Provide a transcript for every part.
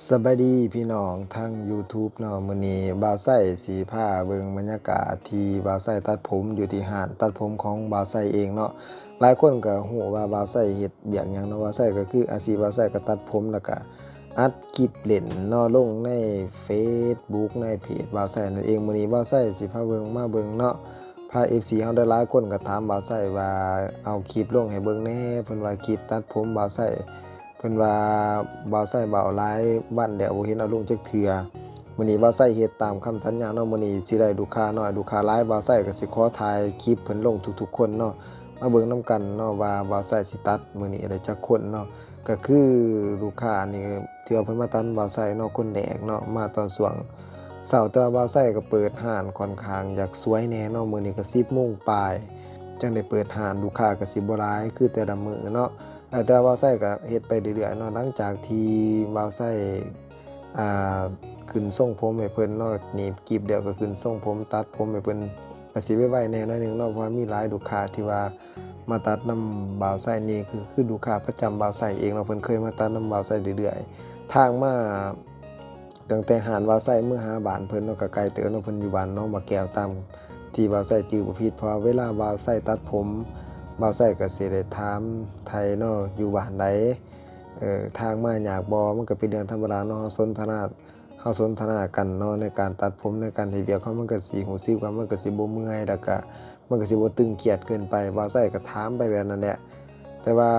ສະບາຍດີພີ່ນ້ອງທາງ YouTube ເນາະ, ມື້ນີ້ບ່າວໄຊຊິພາເບິ່ງບັນຍາກາດທີ່ບ່າວໄຊຕັດຜົມຢູ່ທີ່ຮ້ານຕັດຜົມຂອງບ່າວໄຊເອງເນາະ. ຫຼາຍຄົນກໍຮູ້ວ່າບ່າວໄຊເຮັດວຽກຫຍັງເນາະ, ບ່າວໄຊກໍຄືອາຊີບບ່າວໄຊກໍຕັດຜົມ ແລ້ວກໍອັດຄລິບຫຼິ້ນເນາະ ລົງໃນ Facebook ໃນເພຈບ່າວໄຊນັ້ນເອງ. ມື້ນີ້ບ່າວໄຊຊິພາເບິ່ງ ມາເບິ່ງເນາະ, ພາ ເອັຟຊີ ເຮົາຫຼາຍໆຄົນກໍຖາມບ່າວໄຊວ່າ ເອົາຄລິບລົງໃຫ້ເບິ່ງແດ່, ເພິ່ນວ່າຄລິບຕັດຜົມບ່າວໄຊ ເພິ່ນວ່າບ່າວໄຊເວົ້າຫຼາຍວັນແລ້ວ ບໍ່ເຫັນເອົາລົງຈັກເທື່ອ. ມື້ນີ້ບ່າວໄຊເຮັດຕາມຄຳສັນຍາເນາະ, ມື້ນີ້ຊິໄດ້ລູກຄ້ານ້ອຍ ລູກຄ້າຫຼາຍ ບ່າວໄຊກໍຊິຂໍຖ່າຍຄລິບເພິ່ນລົງທຸກໆຄົນເນາະ. ມາເບິ່ງນຳກັນເນາະວ່າບ່າວໄຊຊິຕັດມື້ນີ້ໄດ້ຈັກຄົນເນາະ. ກໍຄືລູກຄ້ານີ້ ທີ່ວ່າເພິ່ນມາຕັດບ່າວໄຊເນາະ ຄົນແລກເນາະ ມາຕອນຊ່ວງເຊົ້າ, ແຕ່ວ່າບ່າວໄຊກໍເປີດຮ້ານຂ້ອນຂ້າງຢາກສວຍແດ່ເນາະ, ມື້ນີ້ກໍສິບໂມງປາຍ ຈັ່ງໄດ້ເປີດຮ້ານ, ລູກຄ້າກໍຊິບໍ່ຫຼາຍຄືແຕ່ລະມື້ເນາະ. ເອີ ແຕ່ວ່າບ່າວໄຊກໍເຮັດໄປເລື້ອຍໆເນາະ, ຫຼັງຈາກທີ່ບ່າວໄຊ ອ່າ ຂຶ້ນຊົງຜົມໃຫ້ເພິ່ນເນາະ, ໜີບກິບແລ້ວກໍຂຶ້ນຊົງຜົມ ຕັດຜົມໃຫ້ເພິ່ນ ກໍຊິໄວໆແດ່ໜ້ອຍໜຶ່ງເນາະ, ເພາະວ່າມີຫຼາຍລູກຄ້າທີ່ວ່າມາຕັດນຳບ່າວໄຊນີ້ ຄື ຄືລູກຄ້າປະຈຳບ່າວໄຊເອງເນາະ, ເພິ່ນເຄີຍມາຕັດນຳບ່າວໄຊເລື້ອຍໆ. ທາງມາ ຕັ້ງແຕ່ຮ້ານບ່າວໄຊເມືອຫາບ້ານເພິ່ນເນາະ ກໍໄກເຕີບເນາະ, ເພິ່ນຢູ່ບ້ານໜອງໝາກແກ້ວ ຕາມທີ່ບ່າວໄຊຈື່ບໍ່ຜິດ, ເພາະວ່າເວລາບ່າວໄຊຕັດຜົມ ບ່າວໄຊກໍຊິໄດ້ຖາມໄຖ່ເນາະ ຢູ່ບ້ານໃດ, ເອີ ທາງມາຍາກບໍ່? ມັນກໍເປັນເລື່ອງທຳມະດາເນາະ, ເຮົາສົນທະນາ ເຮົາສົນທະນາກັນເນາະ ໃນການຕັດຜົມ ໃນການເຮັດວຽກເຮົາ ມັນກໍຊິຮູ້ສຶກວ່າມັນກໍຊິບໍ່ເມື່ອຍ ແລ້ວກໍມັນກໍຊິບໍ່ຕຶງຄຽດເກີນໄປ. ບ່າວໄຊກໍຖາມໄປແບບນັ້ນແຫຼະ, ແຕ່ວ່າ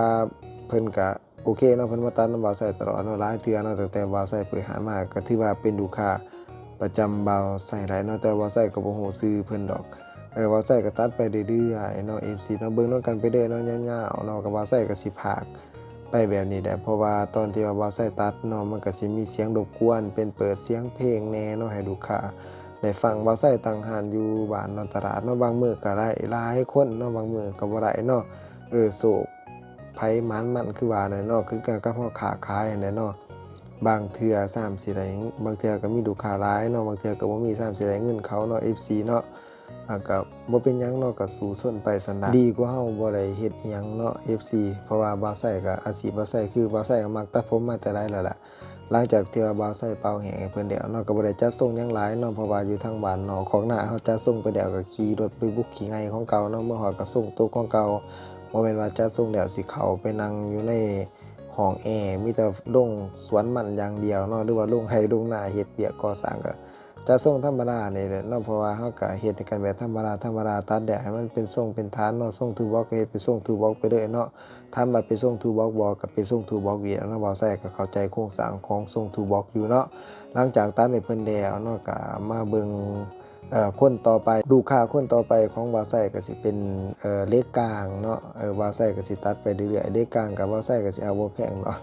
ເພິ່ນກໍ ໂອເຄເນາະ, ເພິ່ນມາຕັດນຳບ່າວໄຊຕະຫຼອດເນາະ, ຫຼາຍເທື່ອເນາະ, ຕັ້ງແຕ່ບ່າວໄຊເປີດຮ້ານມາ ກໍຖືວ່າເປັນລູກຄ້າປະຈຳບ່າວໄຊໄດ້ເນາະ, ແຕ່ວ່າບ່າວໄຊກໍບໍ່ຮູ້ຊື່ເພິ່ນດອກ. ເອີ ບ່າວໄຊກໍຕັດໄປເລື້ອຍໆເນາະ ເອັຟຊີເນາະ, ເບິ່ງນຳກັນໄປເດີເນາະ ຍາວໆເນາະ. ກໍບ່າວໄຊກໍຊິພາກໄປແບບນີ້ແຫຼະ, ເພາະວ່າຕອນທີ່ວ່າບ່າວໄຊຕັດເນາະ ມັນກໍຊິມີສຽງລົບກວນ ເປັນເປີດສຽງເພງແດ່ເນາະ ໃຫ້ລູກຄ້າໄດ້ຟັງ. ບ່າວໄຊຕັ້ງຮ້ານຢູ່ບ້ານນອນຕະຫຼາດເນາະ, ບາງມື້ກໍໄດ້ຫຼາຍຄົນເນາະ, ບາງມື້ກໍບໍ່ໄດ້ເນາະ. ເອີ ໂຊກ ໃຜໝານມັນ ຄືວ່ານັ້ນເນາະ, ຄືກັນກັບເຮົາຄ້າຂາຍຫັ້ນແຫຼະເນາະ, ບາງເທື່ອຊ້ຳຊິໄດ້ ບາງເທື່ອກໍມີລູກຄ້າຫຼາຍເນາະ, ບາງເທື່ອກໍບໍ່ມີ ຊ້ຳຊິໄດ້ເງິນເຂົາເນາະ ເອັຟຊີເນາະ. ອ່າ ກໍບໍ່ເປັນຫຍັງເນາະ, ກໍສູ້ຊົນໄປຊັ້ນລະ, ດີກວ່າເຮົາບໍ່ໄດ້ເຮັດອີ່ຫຍັງເນາະ ເອັຟຊີ, ເພາະວ່າບ່າວໄຊກໍ ອາຊີບບ່າວໄຊ ຄືບ່າວໄຊກໍມັກຕັດຜົມມາແຕ່ໃດແລ້ວລະ. ຫຼັງຈາກທີ່ວ່າບ່າວໄຊເປົ່າແຫ້ງໃຫ້ເພິ່ນແລ້ວເນາະ, ກໍບໍ່ໄດ້ຈັດຊົງຫຍັງຫຼາຍເນາະ, ເພາະວ່າຢູ່ທາງບ້ານນອກຄອກນາເຮົາ ຈັດຊົງໄປແລ້ວກໍຂີ່ລົດໄປບຸກຂີ້ໄຫງ່ຂອງເກົ່າເນາະ, ເມືອຮອດກໍຊົງຕົກຂອງເກົ່າ, ບໍ່ແມ່ນວ່າຈັດຊົງແລ້ວຊິເຂົ້າໄປນັ່ງຢູ່ໃນຫ້ອງແອ, ມີແຕ່ລົງສວນມັນຢ່າງດຽວເນາະ, ຫຼືວ່າລົງໄຮ່ລົງນາເຮັດວຽກກໍ່ສ້າງ ກໍຈັດຊົງທຳມະດານີ້ແຫຼະເນາະ, ເພາະວ່າເຮົາກໍເຮັດໃຫ້ກັນແບບທຳມະດາ ທຳມະດາ, ຕັດແລ້ວໃຫ້ມັນເປັນຊົງເປັນຖານເນາະ, ຊົງທູບັອກກໍເຮັດເປັນຊົງທູບັອກໄປເລີຍເນາະ. ຖາມວ່າເປັນຊົງທູບັອກບໍ່? ກໍເປັນຊົງທູບັອກຢູ່ແລ້ວເນາະ, ບ່າວໄຊກໍເຂົ້າໃຈໂຄງສ້າງຂອງຊົງທູບັອກຢູ່ເນາະ. ຫຼັງຈາກຕັດໃຫ້ເພິ່ນແລ້ວເນາະ, ກໍມາເບິ່ງ ເອີ ຄົນຕໍ່ໄປ, ລູກຄ້າຄົນຕໍ່ໄປຂອງບ່າວໄຊກໍຊິເປັນ ເອີ ເຫຼັກກາງເນາະ, ເອີ ບ່າວໄຊກໍຊິຕັດໄປເລື້ອຍໆ, ເຫຼັກກາງກັບບ່າວໄຊກໍຊິເອົາບໍ່ແພງດອກ,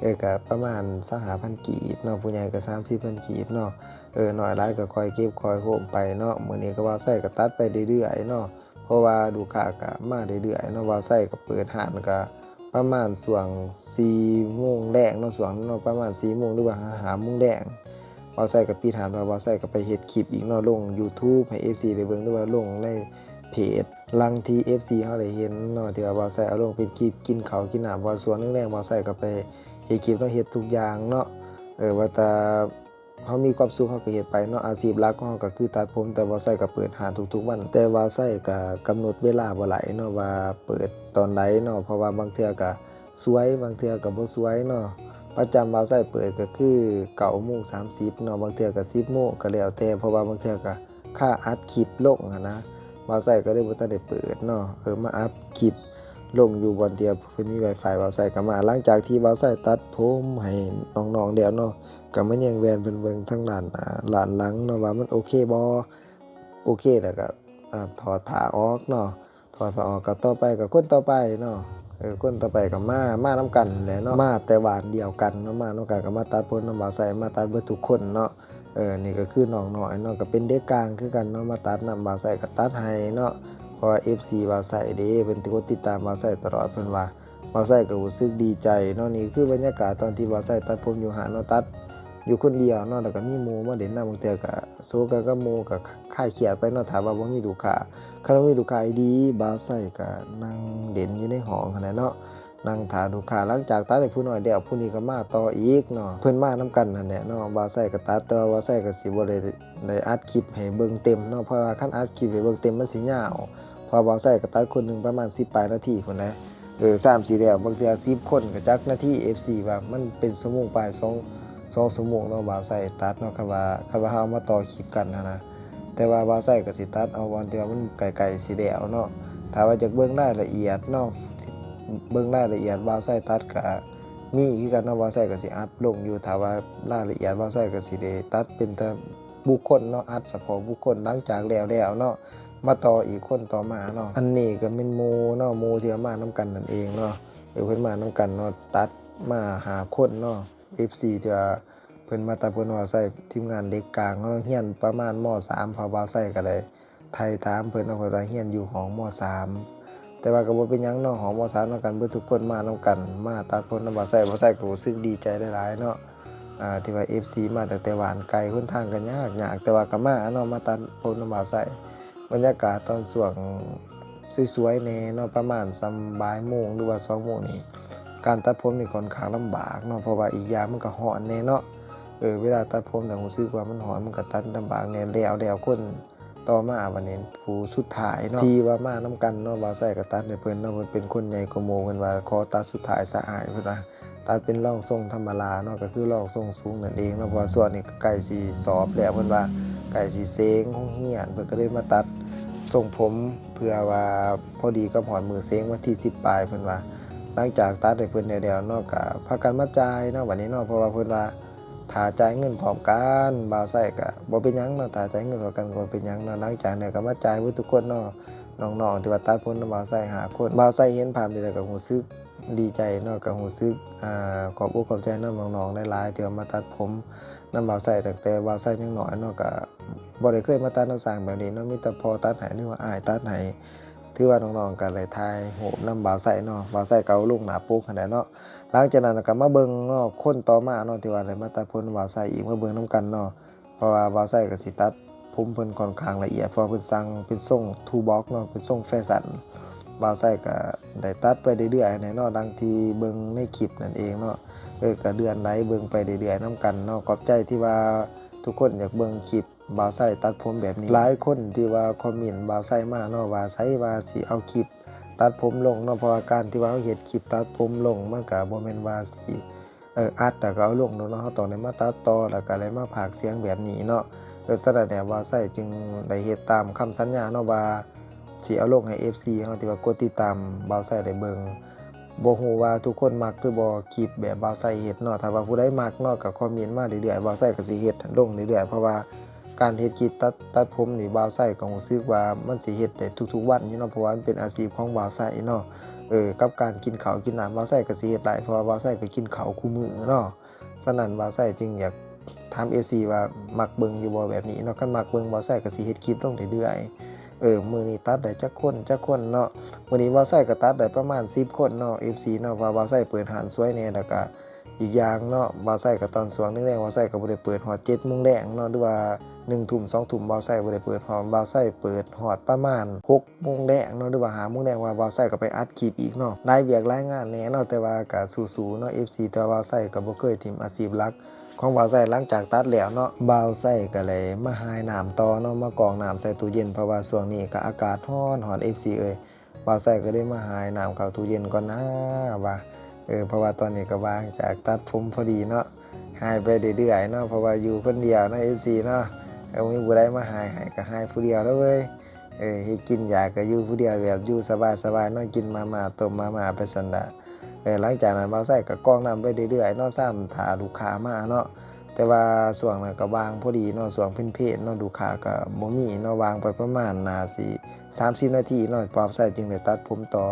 ເອີ ກໍປະມານຊາວຫ້າພັນກີບເນາະ, ຜູ້ໃຫຍ່ກໍສາມສິບພັນກີບເນາະ, ເອີ ນ້ອຍຫຼາຍກໍຄ່ອຍເກັບຄ່ອຍໂຮມໄປເນາະ. ມື້ນີ້ກໍບ່າວໄຊກໍຕັດໄປເລື້ອຍໆເນາະ, ເພາະວ່າລູກຄ້າກໍມາເລື້ອຍໆເນາະ. ບ່າວໄຊກໍເປີດຮ້ານກໍປະມານຊ່ວງສີ່ໂມງແລງເນາະ, ຊ່ວງເນາະ ປະມານສີ່ໂມງ ຫຼືວ່າຫ້າໂມງແລງ ບ່າວໄຊກໍປິດຮ້ານ, ບ່າວໄຊກໍໄປເຮັດຄລິບອີກເນາະ, ລົງ YouTube ໃຫ້ ເອັຟຊີ ໄດ້ເບິ່ງ ຫຼືວ່າລົງໃນເພຈ. ຫຼັງທີ່ ເອັຟຊີ ເຮົາໄດ້ເຫັນເນາະ ທີ່ວ່າບ່າວໄຊເອົາລົງເປັນຄລິບກິນເຂົ້າກິນນ້ຳ, ເພາະວ່າຊ່ວງແລງໆ ບ່າວໄຊກໍໄປເຮັດຄລິບເນາະ, ເຮັດທຸກຢ່າງເນາະ, ເອີ ວ່າແຕ່ ເຮົາມີຄວາມສຸກເຮົາກໍເຮັດໄປເນາະ, ອາຊີບຫຼັກຂອງເຮົາກໍຄືຕັດຜົມ, ແຕ່ບ່າວໄຊກໍເປີດຮ້ານທຸກໆວັນ, ແຕ່ບ່າວໄຊກໍກຳນົດເວລາບໍ່ໄດ້ເນາະ ວ່າເປີດຕອນໃດເນາະ, ເພາະວ່າບາງເທື່ອກໍສວຍ ບາງເທື່ອກໍບໍ່ສວຍເນາະ. ປະຈຳບ່າວໄຊເປີດກໍຄືເກົ້າໂມງສາມສິບເນາະ, ບາງເທື່ອກໍສິບໂມງ ກໍແລ້ວແຕ່, ເພາະວ່າບາງເທື່ອກໍ ຄ່າອັດຄລິບລົງຫັ້ນນະ, ບ່າວໄຊກໍເລີຍບໍ່ທັນໄດ້ເປີດເນາະ, ເອີ ມາອັດຄລິບລົງຢູ່ບ່ອນທີ່ວ່າເພິ່ນມີ Wi-Fi, ບ່າວໄຊກໍມາ. ຫຼັງຈາກທີ່ບ່າວໄຊຕັດຜົມໃຫ້ນ້ອງໆແລ້ວເນາະ, ກໍມາແຍງແວ່ນເພິ່ນເບິ່ງທາງດ້ານໜ້າ ດ້ານຫຼັງເນາະ ວ່າມັນໂອເຄບໍ່, ໂອເຄແລ້ວກໍ ອ່າ ຖອດຜ້າອອກເນາະ, ຖອດຜ້າອອກ ກໍຕໍ່ໄປກໍຄົນຕໍ່ໄປເນາະ, ເອີ ຄົນຕໍ່ໄປກໍມາ ມານຳກັນແຫຼະເນາະ, ມາແຕ່ບ້ານດຽວກັນເນາະ, ມານຳກັນກໍມາຕັດຜົມນຳບ່າວໄຊ, ມາຕັດເບິດທຸກຄົນເນາະ. ເອີ ນີ້ກໍຄືນ້ອງນ້ອຍເນາະ, ກໍເປັນເດັກກາງຄືກັນເນາະ, ມາຕັດນຳບ່າວໄຊກໍຕັດໃຫ້ເນາະ, ເພາະວ່າ ເອັຟຊີ ບ່າວໄຊເດ້ ເພິ່ນກົດຕິດຕາມບ່າວໄຊຕະຫຼອດ, ເພິ່ນວ່າບ່າວໄຊກໍຮູ້ສຶກດີໃຈເນາະ. ນີ້ຄືບັນຍາກາດຕອນທີ່ບ່າວໄຊຕັດຜົມຢູ່ຮ້ານເນາະ, ຕັດຢູ່ຄົນດຽວເນາະ, ແລ້ວກໍມີໝູ່ມາຫຼິ້ນນຳ, ບາງເທື່ອກໍ ໂຊກັນກັບໝູ່ກໍຄາຍຄຽດໄປເນາະ ຖ້າວ່າບໍ່ມີລູກຄ້າ. ຄັນວ່າມີລູກຄ້າອີ່ຫຼີ ບ່າວໄຊກໍນັ່ງຫຼິ້ນຢູ່ໃນຫ້ອງຫັ້ນແຫຼະເນາະ, ນັ່ງຖ້າລູກຄ້າ ຫຼັງຈາກຕັດໃຫ້ຜູ້ນ້ອຍແລ້ວ ຜູ້ນີ້ກໍມາຕໍ່ອີກເນາະ ເພິ່ນມານຳກັນຫັ້ນແຫຼະເນາະ. ບ່າວໄຊກໍຕັດ ແຕ່ວ່າບ່າວໄຊກໍຊິບໍ່ໄດ້ ໄດ້ອັດຄລິບໃຫ້ເບິ່ງເຕັມເນາະ ເພາະວ່າຄັນອັດຄລິບໃຫ້ເບິ່ງເຕັມມັນຊິຍາວ ເພາະວ່າບ່າວໄຊກໍຕັດຄົນໜຶ່ງປະມານສິບປາຍນາທີພຸ້ນແຫຼະ. ເອີ ຊ້ຳຊິແລ້ວ ບາງເທື່ອສິບຄົນກໍຈັກນາທີ ເອັຟຊີ ວ່າມັນເປັນຊົ່ວໂມງປາຍ ສອງ ສອງຊົ່ວໂມງເນາະ ບ່າວໄຊຕັດເນາະ ຄັນວ່າ ຄັນວ່າເຮົາເອົາມາຕໍ່ຄລິບກັນຫັ້ນນະ. ແຕ່ວ່າບ່າວໄຊກໍຊິຕັດເອົາບ່ອນທີ່ວ່າມັນໃກ້ໆຊິແລ້ວເນາະ. ຖ້າວ່າຢາກເບິ່ງລາຍລະອຽດເນາະ ເບິ່ງລາຍລະອຽດບ່າວໄຊຕັດກໍມີຄືກັນເນາະ ບ່າວໄຊກໍຊິອັບລົງຢູ່. ຖ້າວ່າລາຍລະອຽດບ່າວໄຊກໍຊິໄດ້ຕັດເປັນແຕ່ບຸກຄົນເນາະ ອັດສະເພາະບຸກຄົນ ຫຼັງຈາກແລ້ວແລ້ວເນາະ ມາຕໍ່ອີກຄົນຕໍ່ມາເນາະ. ອັນນີ້ກໍແມ່ນໝູ່ເນາະ ໝູ່ທີ່ວ່າມານຳກັນນັ້ນເອງເນາະ ເອີ ເພິ່ນມານຳກັນເນາະ ຕັດມາຫ້າຄົນເນາະ ເອັຟຊີ ທີ່ວ່າເພິ່ນມາຕັດຜົມນຳບ່າວໄຊ ທີມງານເດັກກາງເຮົາ ຮຽນປະມານ ມໍສາມ ເພາະບ່າວໄຊກໍໄດ້ໄຖ່ຖາມເພິ່ນເນາະ ເພິ່ນວ່າຮຽນຢູ່ຫ້ອງ ມໍສາມ ແຕ່ວ່າກໍບໍ່ເປັນຫຍັງເນາະ ຫ້ອງ ມໍສາມ ນຳກັນເບິດທຸກຄົນ ມານຳກັນ ມາຕັດຜົມນຳບ່າວໄຊ. ບ່າວໄຊກໍຮູ້ສຶກດີໃຈຫຼາຍໆເນາະ ອ່າ ທີ່ວ່າເອັຟຊີມາຕັ້ງແຕ່ບ້ານໄກ ຫົນທາງກໍຍາກໆ ແຕ່ວ່າກໍມາເນາະ ມາຕັດຜົມນຳບ່າວໄຊ. ບັນຍາກາດຕອນຊ່ວງສວຍໆແດ່ເນາະ ປະມານສ່ຳບ່າຍໂມງ ຫຼືວ່າສອງໂມງນີ້ ການຕັດຜົມນີ້ຂ້ອນຂ້າງລຳບາກເນາະ ເພາະວ່າອີກຢ່າງມັນກໍຮ້ອນແດ່ເນາະ ເອີ ເວລາຕັດຜົມແລ້ວຮູ້ສຶກວ່າມັນຮ້ອນ ມັນກໍຕັດລຳບາກແດ່. ແລ້ວ ແລ້ວຄົນຕໍ່ມາບັດນີ້ ຜູ້ສຸດທ້າຍເນາະ ທີ່ວ່າມານຳກັນເນາະ ບ່າວໄຊກໍຕັດໃຫ້ເພິ່ນເນາະ ເພິ່ນເປັນຄົນໃຫຍ່ກວ່າໝູ່ ເພິ່ນວ່າຂໍຕັດສຸດທ້າຍຊະອ້າຍ ເພິ່ນວ່າ ຕັດເປັນລອງຊົງທຳມະດາເນາະ ກໍຄືລອງຊົງສູງນັ້ນເອງເນາະ ເພາະວ່າຊ່ວງນີ້ກໍໃກ້ຊິສອບແລ້ວ ເພິ່ນວ່າໃກ້ຊິເສັງໂຮງຮຽນ ເພິ່ນກໍເລີຍມາຕັດຊົງຜົມ ເພື່ອວ່າພໍດີກັບຮອດມື້ເສັງ ວັນທີສິບປາຍ ເພິ່ນວ່າ. ຫຼັງຈາກຕັດໃຫ້ເພິ່ນແລ້ວໆເນາະ ກໍພາກັນມາຈ່າຍເນາະ ບັດນີ້ເນາະ ເພາະວ່າເພິ່ນວ່າຖ້າຈ່າຍເງິນພ້ອມກັນ ບ່າວໄຊກໍບໍ່ເປັນຫຍັງເນາະ ຖ້າຈ່າຍເງິນພ້ອມກັນກໍບໍ່ເປັນຫຍັງເນາະ. ຫຼັງຈາກນັ້ນກໍມາຈ່າຍເບິດທຸກຄົນເນາະ ນ້ອງໆທີ່ວ່າຕັດຜົມນຳບ່າວໄຊຫ້າຄົນ. ບ່າວໄຊເຫັນພາບນີ້ແລ້ວກໍຮູ້ສຶກ ດີໃຈເນາະ ກໍຮູ້ສຶກ ອ່າ ຂອບອົກຂອບໃຈນຳນ້ອງໆຫຼາຍໆ ທີ່ວ່າມາຕັດຜົມນຳບ່າວໄຊ ຕັ້ງແຕ່ບ່າວໄຊຍັງນ້ອຍເນາະ ກໍບໍ່ໄດ້ເຄີຍມາຕັດນຳຊ່າງແບບນີ້ເນາະ ມີແຕ່ພໍ່ຕັດໃຫ້ ຫຼືວ່າອ້າຍຕັດໃຫ້. ຖືວ່ານ້ອງໆກໍໄດ້ຖ່າຍຮູບນຳບ່າວໄຊເນາະ ບ່າວໄຊກໍເອົາລົງໜ້າປົກຫັ້ນແຫຼະເນາະ. ຫຼັງຈາກນັ້ນກໍມາເບິ່ງເນາະ ຄົນຕໍ່ມາເນາະ ທີ່ວ່າໄດ້ມາຕັດຜົມນຳບ່າວໄຊອີກ ມາເບິ່ງນຳກັນເນາະ. ເພາະວ່າບ່າວໄຊກໍຊິຕັດຜົມເພິ່ນຂ້ອນຂ້າງລະອຽດ ເພາະວ່າເພິ່ນສັ່ງເປັນຊົງທູບັອກເນາະ ເປັນຊົງແຟຊັນ. ບ່າວໄຊກໍໄດ້ຕັດໄປເລື້ອຍໆແດ່ເນາະ ດັ່ງທີ່ເບິ່ງໃນຄລິບນັ້ນເອງເນາະ. ເອີ ກໍເດືອນໃດເບິ່ງໄປເລື້ອຍໆນຳກັນເນາະ. ຂອບໃຈທີ່ວ່າທຸກຄົນຢາກເບິ່ງຄລິບບ່າວໄຊຕັດຜົມແບບນີ້. ຫຼາຍຄົນທີ່ວ່າຄອມເມັນບ່າວໄຊມາເນາະ ວ່າໃສວ່າຊິເອົາຄລິບຕັດຜົມລົງເນາະ ເພາະວ່າການທີ່ວ່າເຮົາເຮັດຄລິບຕັດຜົມລົງ ມັນກໍບໍ່ແມ່ນວ່າຊິ ເອີ ອັດແລ້ວກໍເອົາລົງໂລດເນາະ ເຮົາຕ້ອງໄດ້ມາຕັດຕໍ່ ແລ້ວກໍໄດ້ມາພາກສຽງແບບນີ້ເນາະ. ເອີ ສະນັ້ນແຫຼະ ບ່າວໄຊຈຶ່ງໄດ້ເຮັດຕາມຄຳສັນຍາເນາະ ວ່າຊິເອົາລົງໃຫ້ເອັຟຊີເຮົາທີ່ວ່າກົດຕິດຕາມບ່າວໄຊໄດ້ເບິ່ງ. ບໍ່ຮູ້ວ່າທຸກຄົນມັກຫຼືບໍ່ ຄລິບແບບບ່າວໄຊເຮັດເນາະ. ຖ້າວ່າຜູ້ໃດມັກເນາະ ກໍຄອມເມັນມາເລື້ອຍໆ ບ່າວໄຊກໍຊິເຮັດລົງເລື້ອຍໆ ເພາະວ່າ ການເຮັດກິດຕັດ ຕັດຜົມນີ້ ບ່າວໄຊກໍຮູ້ສຶກວ່າມັນຊິເຮັດໄດ້ທຸກໆວັນຢູ່ເນາະ ເພາະວ່າມັນເປັນອາຊີບຂອງບ່າວໄຊເນາະ. ເອີ ກັບການກິນເຂົ້າກິນນ້ຳ ບ່າວໄຊກໍຊິເຮັດໄດ້ ເພາະວ່າບ່າວໄຊກໍກິນເຂົ້າຄູ່ມື້ເນາະ. ສະນັ້ນ ບ່າວໄຊຈຶ່ງຢາກຖາມເອັຟຊີວ່າມັກເບິ່ງຢູ່ບໍ່ແບບນີ້ເນາະ. ຄັນມັກເບິ່ງ ບ່າວໄຊກໍຊິເຮັດຄລິບລົງເລື້ອຍໆ. ເອີ ມື້ນີ້ຕັດໄດ້ຈັກຄົນ ຈັກຄົນເນາະ. ມື້ນີ້ບ່າວໄຊກໍຕັດໄດ້ປະມານສິບຄົນເນາະ ເອັຟຊີເນາະ ເພາະວ່າບ່າວໄຊເປີດຮ້ານສວຍແດ່ ແລ້ວກະ ອີກຢ່າງເນາະ ບ່າວໄຊກໍຕອນຊ່ວງແລງໆ ບ່າວໄຊກໍບໍ່ໄດ້ເປີດຮອດເຈັດໂມງແລງເນາະ ຫຼືວ່າໜຶ່ງທຸ່ມ ສອງທຸ່ມ ບ່າວໄຊບໍ່ໄດ້ເປີດຮອດ ບ່າວໄຊເປີດຮອດປະມານຫົກໂມງແລງເນາະ ຫຼືວ່າຫ້າໂມງແລງ ວ່າບ່າວໄຊກໍໄປອັດຄລິບອີກເນາະ ຫຼາຍວຽກຫຼາຍງານແດ່ເນາະ ແຕ່ວ່າກໍສູ້ໆເນາະ ເອັຟຊີ ແຕ່ວ່າບ່າວໄຊກໍບໍ່ເຄີຍຖິ້ມອາຊີບຫຼັກຂອງບ່າວໄຊ ຫຼັງຈາກຕັດແລ້ວເນາະ ບ່າວໄຊກໍເລີຍມາຫາຍນ້ຳຕໍ່ເນາະ ມາກອງນ້ຳໃສ່ຕູ້ເຢັນ ເພາະວ່າຊ່ວງນີ້ກໍອາກາດຮ້ອນໆ ເອັຟຊີເອີຍ ບ່າວໄຊກໍເລີຍມາຫາຍນ້ຳເຂົ້າຕູ້ເຢັນກ່ອນນາວ່າ ເອີ ເພາະວ່າຕອນນີ້ກໍວ່າງຈາກຕັດຜົມພໍດີເນາະ ຫາຍໄປເລື້ອຍໆເນາະ ເພາະວ່າຢູ່ຄົນດຽວເນາະ ເອັຟຊີເນາະ ເອີ ບໍ່ມີຜູ້ໃດມາຫາຍໃຫ້ ກໍຫາຍຜູ້ດຽວແລ້ວເວີຍ ເອີ ເຮັດກິນຢາກກໍຢູ່ຜູ້ດຽວ ແບບຢູ່ສະບາຍໆເນາະ ກິນມາມ່າ ຕົ້ມມາມ່າໄປຊັ້ນລະ ເອີ ຫຼັງຈາກນັ້ນບ່າວໄຊກໍກອງນ້ຳໄປເລື້ອຍໆເນາະ ຊ້ຳຖ້າລູກຄ້າມາເນາະ ແຕ່ວ່າຊ່ວງນັ້ນກໍວ່າງພໍດີເນາະ ຊ່ວງເພນໆເນາະ ລູກຄ້າກໍບໍ່ມີເນາະ ວ່າງໄປປະມານໜ້າຊິ ສາມສິບນາທີເນາະ ບ່າວໄຊຈຶ່ງໄດ້ຕັດຜົມຕໍ່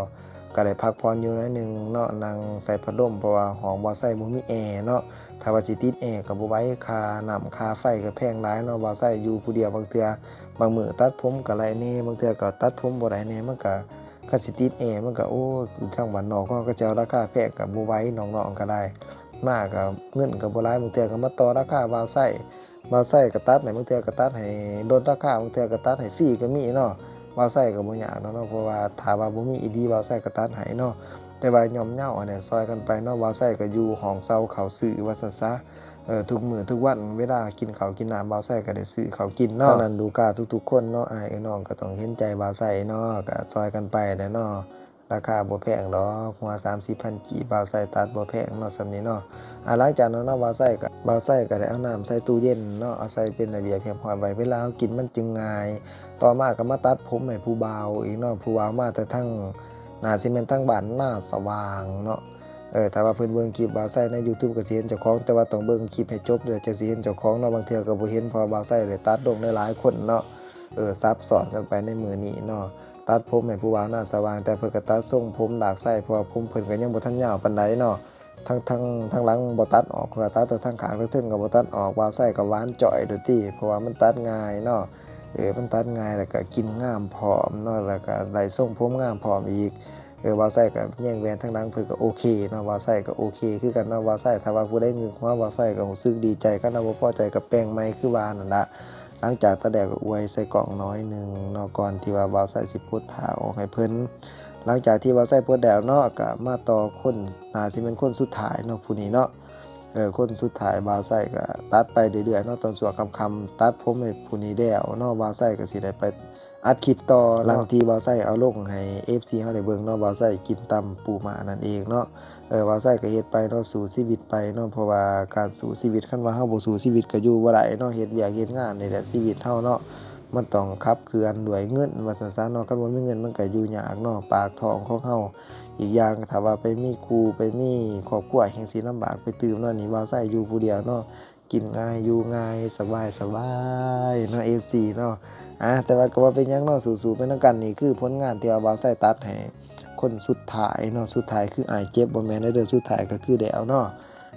ກໍໄດ້ພັກຜ່ອນຢູ່ໜ້ອຍໜຶ່ງເນາະ ນັ່ງໃສ່ພັດລົມ ເພາະວ່າຫ້ອງບ່າວໄຊບໍ່ມີແອເນາະ ຖ້າວ່າຊິຕິດແອກໍບໍ່ໄຫວ ຄ່ານ້ຳຄ່າໄຟກໍແພງຫຼາຍເນາະ ບ່າວໄຊຢູ່ຜູ້ດຽວ ບາງເທື່ອ ບາງມື້ຕັດຜົມກໍໄຫຼແດ່ ບາງເທື່ອກໍຕັດຜົມບໍ່ໄດ້ແດ່ ມັນກໍ ຄັນຊິຕິດແອມັນກໍ ໂອ້ຍ ທາງບ້ານນອກເຮົາກໍຈະເອົາລາຄາແພງ ກໍບໍ່ໄຫວ ນ້ອງໆກໍໄດ້ ມາກໍເງິນກໍບໍ່ຫຼາຍ ບາງເທື່ອກໍມາຕໍ່ລາຄາບ່າວໄຊ ບ່າວໄຊກໍຕັດໃຫ້ ບາງເທື່ອກໍຕັດໃຫ້ລົດລາຄາ ບາງເທື່ອກໍຕັດໃຫ້ຟຣີກໍມີເນາະ ບ່າວໄຊກໍບໍ່ຍາກດອກເນາະ ເພາະວ່າຖ້າວ່າບໍ່ມີອີ່ຫຼີ ບ່າວໄຊກໍຕັດໃຫ້ເນາະ ແຕ່ວ່າຍ່ອມເຍົາຫັ້ນແຫຼະ ຊ່ອຍກັນໄປເນາະ. ບ່າວໄຊກໍຢູ່ຫ້ອງເຊົ່າເຂົ້າຊື້ວ່າຊັ້ນຊະ ເອີ ທຸກມື້ທຸກວັນ ເວລາກິນເຂົ້າກິນນ້ຳ ບ່າວໄຊກໍໄດ້ຊື້ເຂົ້າກິນເນາະ. ສະນັ້ນ ລູກຄ້າທຸກໆຄົນເນາະ ອ້າຍເອື້ອຍນ້ອງກໍຕ້ອງເຫັນໃຈບ່າວໄຊເນາະ ກໍຊ່ອຍກັນໄປແຫຼະເນາະ. ລາຄາບໍ່ແພງດອກ ຫົວສາມສິບພັນກີບ ບ່າວໄຊຕັດບໍ່ແພງເນາະ ສ່ຳນີ້ເນາະ. ອາ ຫຼັງຈາກນັ້ນເນາະ ບ່າວໄຊກໍ ບ່າວໄຊກໍໄດ້ເອົານ້ຳໃສ່ຕູ້ເຢັນເນາະ ເອົາໃສ່ເປັນລະບຽບຮຽບຮ້ອຍໄວ້ ເວລາເຮົາກິນມັນຈຶ່ງງ່າຍ. ຕໍ່ມາກໍມາຕັດຜົມໃຫ້ຜູ້ບ່າວອີກເນາະ ຜູ້ບ່າວມາແຕ່ທາງ ໜ້າຊິແມ່ນທາງບ້ານນາສະຫວ່າງເນາະ. ເອີ ຖ້າວ່າເພິ່ນເບິ່ງຄລິບບ່າວໄຊໃນຢູທູບກໍຊິເຫັນເຈົ້າຂອງ ແຕ່ວ່າຕ້ອງເບິ່ງຄລິບໃຫ້ຈົບເດີ ຈັ່ງຊິເຫັນເຈົ້າຂອງເນາະ. ບາງເທື່ອກໍບໍ່ເຫັນ ເພາະວ່າບ່າວໄຊໄດ້ຕັດລົງຫຼາຍໆຄົນເນາະ. ເອີ ສັບຊ້ອນກັນໄປໃນມື້ນີ້ເນາະ. ຕັດຜົມໃຫ້ຜູ້ບ່າວນາສະຫວ່າງ ແຕ່ເພິ່ນກໍຕັດຊົງຜົມດາກໄຊ ເພາະວ່າຜົມເພິ່ນກໍຍັງບໍ່ທັນຍາວປານໃດເນາະ. ທັງ ທັງ ທັງຫຼັງບໍ່ຕັດອອກ ເພິ່ນວ່າຕັດແຕ່ທາງຂ້າງ ທາງເທິງກໍບໍ່ຕັດອອກ. ບ່າວໄຊກໍຫວານຈ້ອຍໂດດຕິ ເພາະວ່າມັນຕັດງ່າຍເນາະ. ເອີ ມັນຕັດງ່າຍ ແລ້ວກໍກິນງາມພ້ອມເນາະ ແລ້ວກໍໄດ້ຊົງຜົມງາມພ້ອມອີກ. ເອີ ບ່າວໄຊກໍແຍງແຫວນທາງຫຼັງ ເພິ່ນກໍໂອເຄເນາະ. ບ່າວໄຊກໍໂອເຄຄືກັນເນາະ. ບ່າວໄຊ ຖ້າວ່າຜູ້ໃດງຶກຫົວ ບ່າວໄຊກໍຮູ້ສຶກດີໃຈ ຄັນວ່າບໍ່ພໍໃຈກໍແປງໃໝ່ຄືວ່ານັ້ນລະ. ຫຼັງຈາກຕັດແລ້ວກໍອວຍໃສ່ກ້ອງໜ້ອຍໜຶ່ງເນາະ ກ່ອນທີ່ວ່າບ່າວໄຊຊິປົດຜ້າອອກໃຫ້ເພິ່ນ. ຫຼັງຈາກທີ່ບ່າວໄຊປົດແລ້ວເນາະ ກໍມາຕໍ່ຄົນ ໜ້າຊິແມ່ນຄົນສຸດທ້າຍເນາະ ຜູ້ນີ້ເນາະ. ເອີ ຄົນສຸດທ້າຍ ບ່າວໄຊກໍຕັດໄປເລື້ອຍໆເນາະ. ຕອນຊ່ວງຄ່ຳໆ ຕັດຜົມໃຫ້ຜູ້ນີ້ແລ້ວເນາະ ບ່າວໄຊກໍຊິໄດ້ໄປອັດຄລິບຕໍ່ເນາະ. ຫຼັງທີ່ບ່າວໄຊເອົາລົງໃຫ້ເອັຟຊີເຮົາໄດ້ເບິ່ງເນາະ ບ່າວໄຊກິນຕຳປູມ້ານັ້ນເອງເນາະ. ເອີ ບ່າວໄຊກໍເຮັດໄປເນາະ ສູ້ຊີວິດໄປເນາະ ເພາະວ່າການສູ້ຊີວິດ ຄັນວ່າເຮົາບໍ່ສູ້ຊີວິດກໍຢູ່ບໍ່ໄດ້ເນາະ. ເຮັດວຽກເຮັດງານນີ້ແຫຼະຊີວິດເຮົາເນາະ ມັນຕ້ອງຂັບເຄື່ອນດ້ວຍເງິນວ່າຊັ້ນຊະເນາະ. ຄັນບໍ່ມີເງິນມັນກໍຢູ່ຍາກເນາະ ປາກທ້ອງຂອງເຮົາ. ອີກຢ່າງ ຖ້າວ່າໄປມີຄູ່ໄປມີຄອບຄົວແຮ່ງຊິລຳບາກໄປຕື່ມເນາະ. ນີ້ບ່າວໄຊຢູ່ຜູ້ດຽວເນາະ ກິນງ່າຍຢູ່ງ່າຍ ສະບາຍສະບາຍເນາະ ເອັຟຊີເນາະ. ອາ ແຕ່ວ່າກໍບໍ່ເປັນຫຍັງເນາະ ສູ້ໆໄປນຳກັນ. ນີ້ຄືຜົນງານທີ່ວ່າບ່າວໄຊຕັດໃຫ້ຄົນສຸດທ້າຍເນາະ. ສຸດທ້າຍຄືອ້າຍເຈັບ ບໍ່ແມ່ນເດີ ສຸດທ້າຍກໍຄືແລ້ວເນາະ.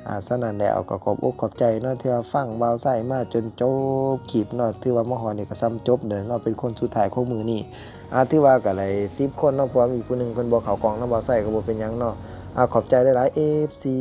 ອາ ສະນັ້ນແລ້ວກໍຂອບອົກຂອບໃຈເນາະ ທີ່ວ່າຟັງບ່າວໄຊມາຈົນຈົບຄລິບເນາະ. ຖືວ່າມາຮອດນີ້ກໍສ່ຳຈົບເດີເນາະ ເປັນຄົນສຸດທ້າຍຂອງມື້ນີ້. ອາ ຖືວ່າກໍໄດ້ສິບຄົນເນາະ ເພາະວ່າມີຜູ້ໜຶ່ງເພິ່ນບໍ່ເຂົ້າກ້ອງນຳບ່າວໄຊ ກໍບໍ່ເປັນຫຍັງເນາະ. ອາ ຂອບໃຈຫຼາຍໆ ເອັຟຊີ.